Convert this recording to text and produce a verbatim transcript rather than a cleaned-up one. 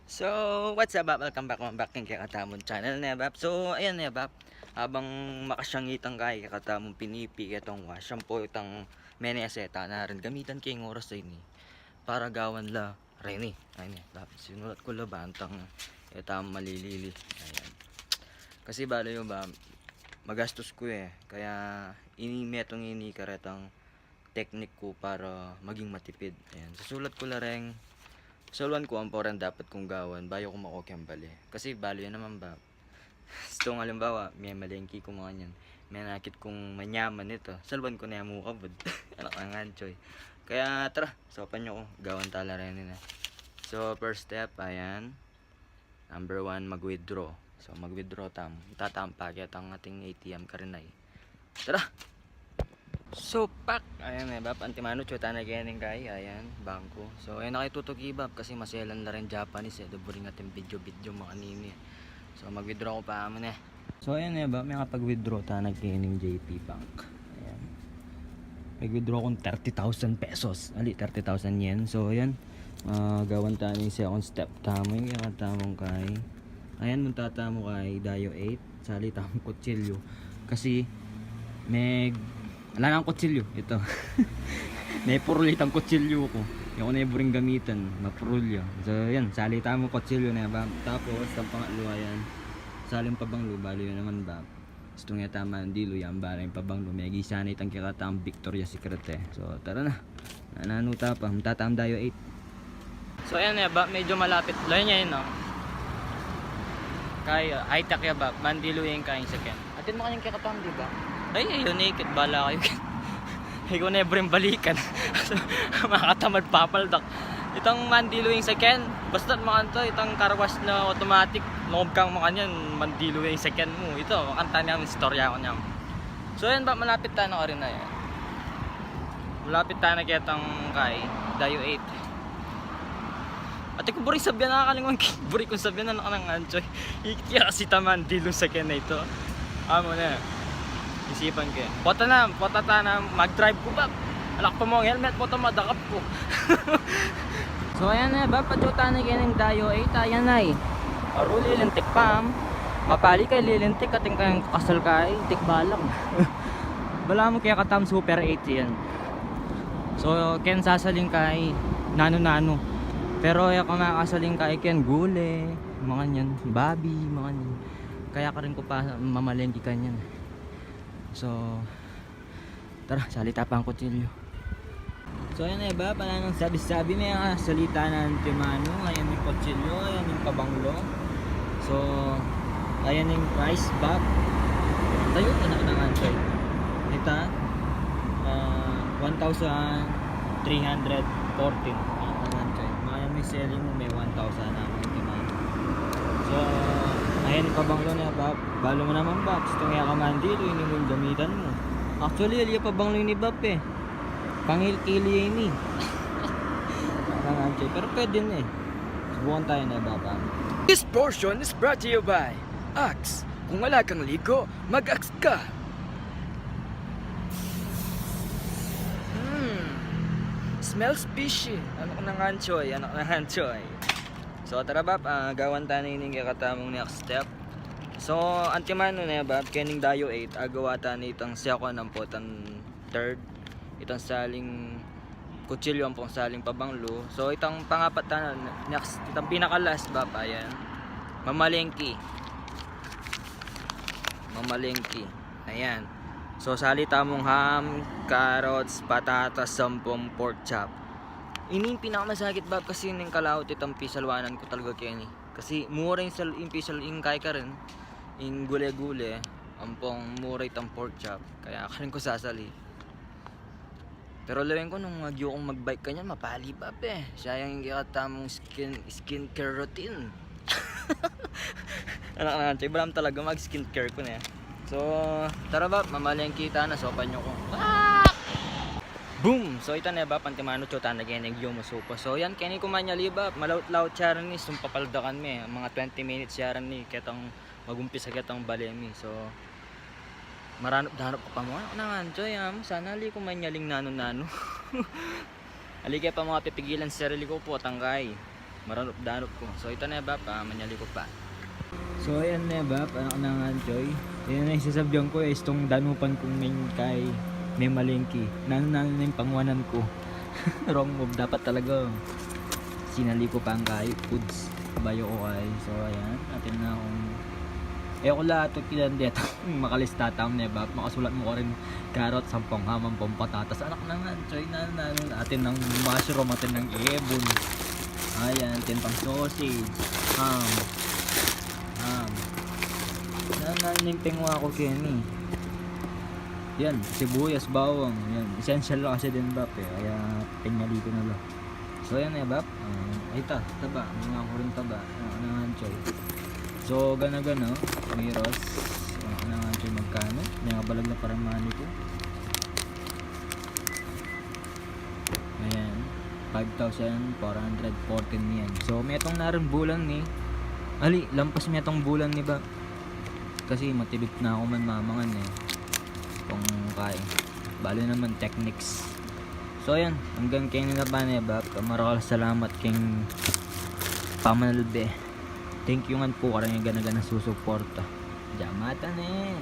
So, what's up, bap? Welcome back, welcome back king kekatamung channel ne, bap. So, ayan ne, bap. Abang makasangit ang kai kekatamung pinipi ketang wash, ampo itang menese ta na rin gamitan keng oras a ini para gawan la reni. Ayan ne, bap. Sinulat ku la ba antang itang malilili. Ayan. Kasi bale yu, bap, magastus ku e. Kaya ini, metung ini karetang teknik ku para maging matipid. Ayan. Susulat ku la reng, saluan ku ampo reng dapat kung gawan bayu ku makoke ang bale. Kasi bale yu naman, bap. Istung alimbawa, memalengke ku, makanyan. Menakit kung manyaman ita, saluan ku ne mu kabud. Anak ng anchoy. Kaya tara, saupan yu ku, gawan ta la reni ne. So, first step, ayan. Number one, mag-withdraw. So, mag-withdraw tamu. Tatampa ketang ating A T M karin ay. Tara! So, pak! Ayan ne, bap. Antimanu, atsu tana keni king kai. Ayan, bangko. So, ayan na kay tutuki, bap, kasi maselan la rin Japanese e. Da buri ing ating video-video makanini e. So, mag-withdraw ku pa mu ne. So, ayan ne, bap. Mekapag-withdraw tana keni king J P Bank. Ayan. Mag-withdraw kung thirty thousand pesos. Ali, thirty thousand yen. So, ayan. Ah, gawan tana ing second step tamu. Ing kekatamung kai. Ayan, munta tamu kay Dayo eight. Sali tamung kutsilyu. Kasi, meg-, ala nang kutsilyu. Ita. Mepurul itang kutsilyu ku. E ku ne buring gamitan. Mapurul ya. So, yan. Sali tamung kutsilyu ne, bap. Tapos, itang pangatlu, ayan. Sali ing pabanglu, bale yu naman, bap. Istung e ta mandilu, yan bale ing pabanglu. Megisa ne itang kekatamung Victoria's Secret e. So, tara na. Nananu ta pa, munta tamung Dayo eight. So, ayan ne, bap, medyo malapit la. Ayan ne, no? Kaya, high-tech ya, bap. Mandilu ya ing kayang sakyan. Atin mu kayang kekatamung, di ba? Ay, ay, yun, ikit. Bala kayu. E ku ne buring balikan. Makatamad papaldak. Itang mandilu ing sakyan. Basta't makanyan, itang car wash na automatic. Lungub kang makanyan, mandilu ing sakyan mu. Ita, makanyan ing istorya ku niyan. So, ayan, bap, malapit tana karin, ayan. Malapit tana ketang kai, Dayo eight. Atin ku buring sabyan, nakakalingwan ku. Buri kung sabyan, anak ng anchoy. Ikit ya kasi ta mandilu ing sakyan na ita. Amu ne. Isipan ke. Pota na, pota tana mag-drive ku, bap. Ala ku pa mung helmet, pota madakap ku. So, ayan ne, bap, atsu tana keni king Dayo eight, ayan ne. Aru, lilintik pa, am. Mapali kay lilintik, atin kayang kasal kay, tik balang. Balamu kekatamung Super eight yan. So, keng sasaling kay nanu-nanu. Pero e ku makasaling kay keng gule, makanyan, babi, makanyan. Kaya karin ku pa mamalengke kanyan. So, tara, sali ta pang kutsilyu. So, ayan ne, bap, ala nang sabi-sabi, mekasalita na antimanu. Ayan ing kutsilyu, ayan ing pabanglu. So, ayan ing price, bap. Tayu, anak ng anchoy. Ita, ah, one thousand three hundred fourteen. Anak ng anchoy. Makanyan ing selling mu, me one thousand na antimanu. So, ayan ing pabanglu ne, bap. Balu mu naman, bap. Istung e ka mandilu, ini mu ing gamitan mu. Actually, ali ya pabanglu ini, bap, e. Pangilkili ini. Anak ng anchoy. Pero pwede ne. Subukan taya ne, bap. This portion is brought to you by Axe. Kung ala kang ligo, mag-Axe ka. Hmm. Smells fishy. Anak ng anchoy, anak ng anchoy. So, tara, bap, ah, gawan tana ining kekatamung next step. So, antimanu ne, bap, kening Dayo eight, agawa tana itang second ampo itang third, itang saling kutsilyu ampong saling pabanglu. So, itang pangapat tana, next, itang pinaka-last, bap, ayan. Mamalengke. Mamalengke. Ayan. So, sali tamung ham, carrots, patatas, ampong pork chop. Ini ing pinakamasakit, bap, kasi ning kalaut itang pisaluanan ku talaga keni. Kasi mura ing sal-, ing pisal-, ing kai karin, ing gule-gule, ampong mura itang pork chop. Kaya karin ku sasali. Pero lawen ku nung agyu kung mag-bike kanyan, mapali, bap, e. Sayang ing kekatamung skin, skincare routine. Anak ng anchoy, balam talaga mag-skincare ku ne. So, tara, bap, mamalengke tana, saupan yu ku. Ah! Boom! So, ita ne, bap, antimanu, atsu tana keni king Yumu Sopa. So, yan, keni ku manyali, bap, malaut-laut ya reni, sumpapaldakan me. Mga twenty minutes ya reni, ketang mag-umpisa ketang bale mi. So, maranup-danup ku pa mu. Anak ng anchoy, am, sana ali ku manyaling nanu-nanu. Ali ke pa mu pipigilan sarili ku, potang kai. Maranup-danup ku. So, ita ne, Bap, ah, manyali ku pa. So, ayan ne, Bap, anak na ngan, Choy. Ayan ne, sasabyan ku, eh, istung danupan kung main kay memalengke. Nanu-nanu ne ing panguanan ku. Wrong move. Dapat talaga sinali ku pa ing kay foods. Bayu ku kay. So, ayan. Atin na kung, eh, ku la ito kilan deta. Makalista tamu ne, Bap. Makasulat mu karin carrot, sampung ham, ampong patatas. Anak na ngan, Choy, nanu-nanu. Atin nang mushroom, atin nang ibon. Ayan, atin pang sausage, ham. Ham. Nanu-nanu ne ing pengwa ku keni. Yan, sibuyas, bawang. Yan, essential la kasi din, Bap, eh. Kaya panyali ku na la. So, yan ne, Bap. Ah, ay, ta, taba. Mga kurin taba. Anak na ngan, Choy. So, gana-gana, miras. Anak na ngan, Choy, magkanu? May nga balag na parang mani ku. Ayan. Five thousand four hundred fourteen yan. So, metung na rin bulan ni. Ali, lampas metung bulan ni, Bap. Kasi matibid na ku man mamangan, eh. Kung kay. Bali naman techniques. So, yan. Anggang keni na pa ne, Bap. Marakal a salamat keng pamanalbe. Thank you ngan pu karing gana-gana susuporta. Jamatan ne.